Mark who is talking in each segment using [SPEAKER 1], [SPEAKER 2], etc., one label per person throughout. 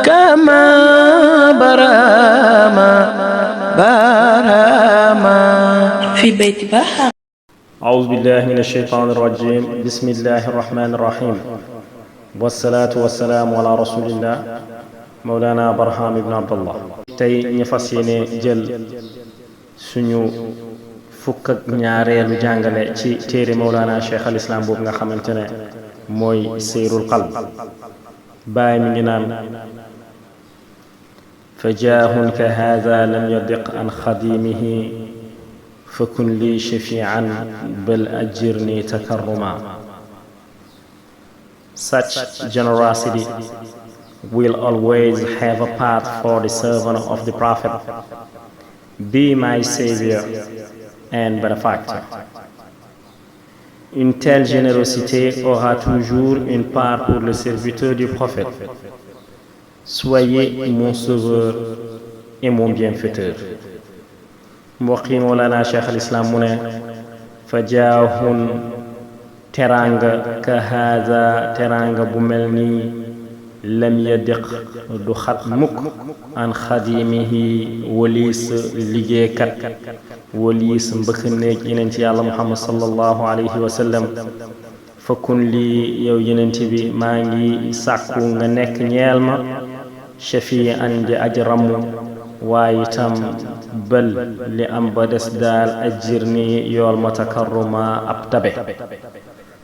[SPEAKER 1] كما براما
[SPEAKER 2] في بيت بحر.
[SPEAKER 3] أعوذ بالله من الشيطان الرجيم. بسم الله الرحمن الرحيم، والصلاة والسلام على رسول الله مولانا برهام بن عبد الله. tey ñu fas yéene jël suñu fukk ak ñaareelu jàngale ci téere Mawlana Cheikh al Islam boobu nga xamante ne mooy seyrul qalb. baay mi ngi naan fa jaahun ka haada lam yadiq an xadimihi fakun li shafian bal ajirni takarruma. Such generosity will always have a path for the servant of the Prophet. Be my savior and benefactor. Une telle générosité aura toujours une part pour le serviteur du Prophète. Soyez mon sauveur et mon bienfaiteur. mbokk yi Mawlana Cheikh al Islam mu ne fa jaahun teranga ka haada teranga bu mel nii lam yadiq du xat mukk an xadimihi waliis liggéeykat waliis mbëkk néeg yeneen ci yàlla Muhammad sallallahu alayhi wa sallam. fakkun lii yow yeneen bi maa ngi sàkku nga nekk ñeel ma shafi an di aj ramm waaye itam bël li am ba des daal ajir ni yool ma takarruma ab tabe.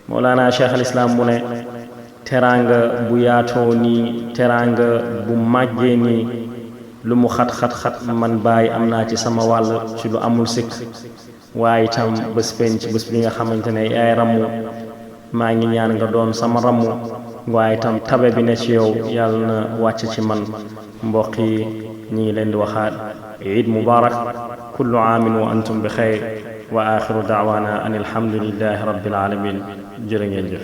[SPEAKER 3] Mawlana Cheikh al Islam mu ne teraanga bu yaatoo nii teraanga bu màggee nii lu mu xat-xat-xat man bàyyi am naa ci sama wàll ci lu amul sikk. waaye itam bés penc bés bi nga xamante ne yaay rammu maa ngi ñaan nga doon sama rammu waaye itam tabe bi ne ci yow yàlla na wàcc ci man. mbokk yi ñi ngi leen di waxaat Eid Mubarak, kullu aamin wa antum bi xayr wa axiru daawaana an alhamdulillahi rabbil alamin. jërë ngeen jëf.